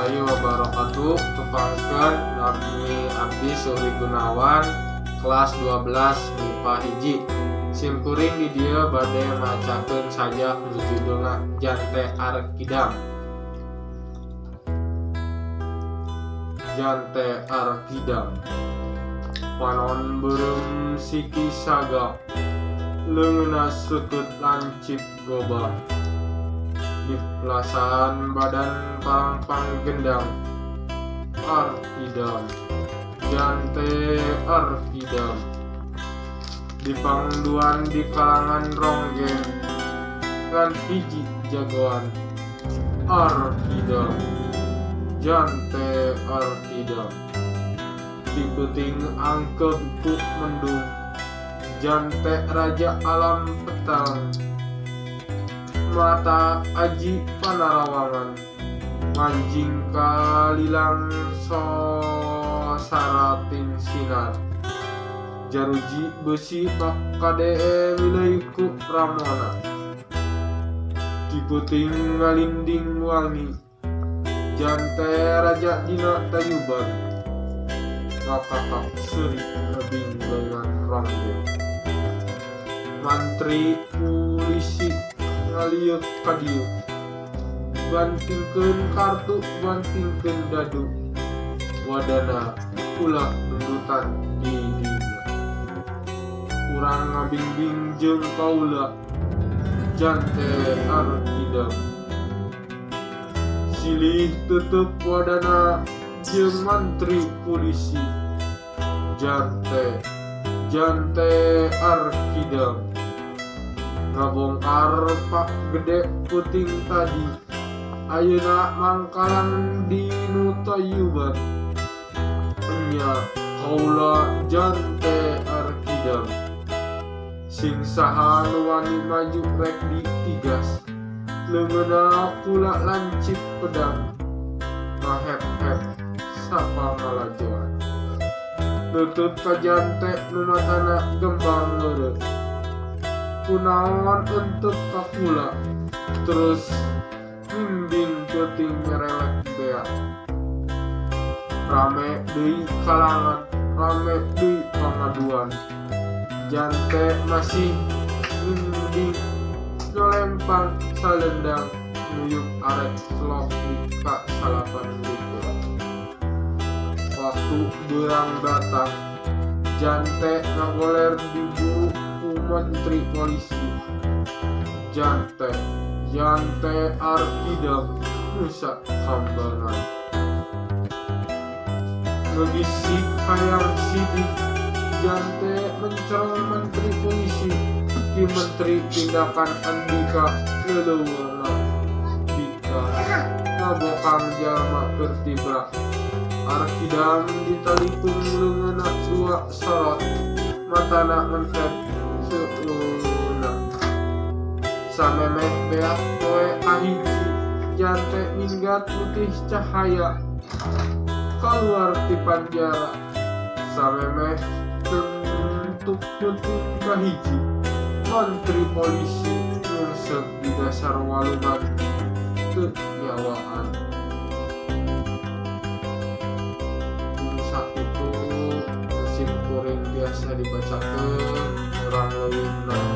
Warahmatullahi wabarakatuh. Tepangkeun nami abdi Suhri Gunawan kelas 12 MIPA 1. Sim kuring di dieu bade macakeun sajak nu judulna Jante Arkidam. Jante Arkidam. Panon beureum siki saga, leungeunna seukeut lancip goba. Diplasan badan parangpang gendang Arkidam, Jante Arkidam. Dipangduan di kalangan ronggeng ngan hiji jagoan Arkidam, Jante Arkidam. Di peuting angkeub ku mendung, Jante raja alam petang. Mata aji panarawangan, manjing kalilang sosarating sinar. Jaruji besi bak kade mileuy ku ramona. Di peuting ngalinding wangi, Jante raja dina tayuban. Ngakakak seuri ngebing leungan ronggeng. Mantri pulisi ngalieuk ka dieu, bantingkeun kartu bantingkeun dadu. Wadana ulah nundutan di dinya. Urang ngabingbing jeung kaula, Jante Arkidam. Silih tutup wadana jeung mantri pulisi, Jante, Jante Arkidam. Ngabongkar pak gede puting tadi, ayeuna mangkalan di nu tayuban. Enya kaula Jante Arkidam. Sing saha nu wani maju rek ditigas, leungeunna kula lancip pedang. Ngahep-hep sapa ngalajoan, nutup ka Jante nu matana gembang ngeureut. Kunaon untuk ka kula, terus mimbing peuting nyerelek beak. Rame deui kalangan, rame deui pangaduan. Jante masih mimbing nyolempang salendang nuyuk arek selok ka salapan likur. Waktu beurang datang, Jante ngagoler diburu ku menteri polisi. Jante, Jante Arkidam Nusa Kambangan. Ngegisik hayang sidik, Jante mencerong menteri polisi. Ki menteri tindakan Andika leleuweuna dika ngabokang jalma keur tibra. Arkidam ditalikung leungeunna dua sorot, matana mentet seueuna. Samemeh beak poe kahiji, Jante minggat putih cahaya kaluar ti panjara. Samemeh tentuk peuting kahiji, mantri polisi ngeuseut di dasar walungan teu nyawaan. Sakitu sim kuring biasa dibacakeun kurang leuwihna.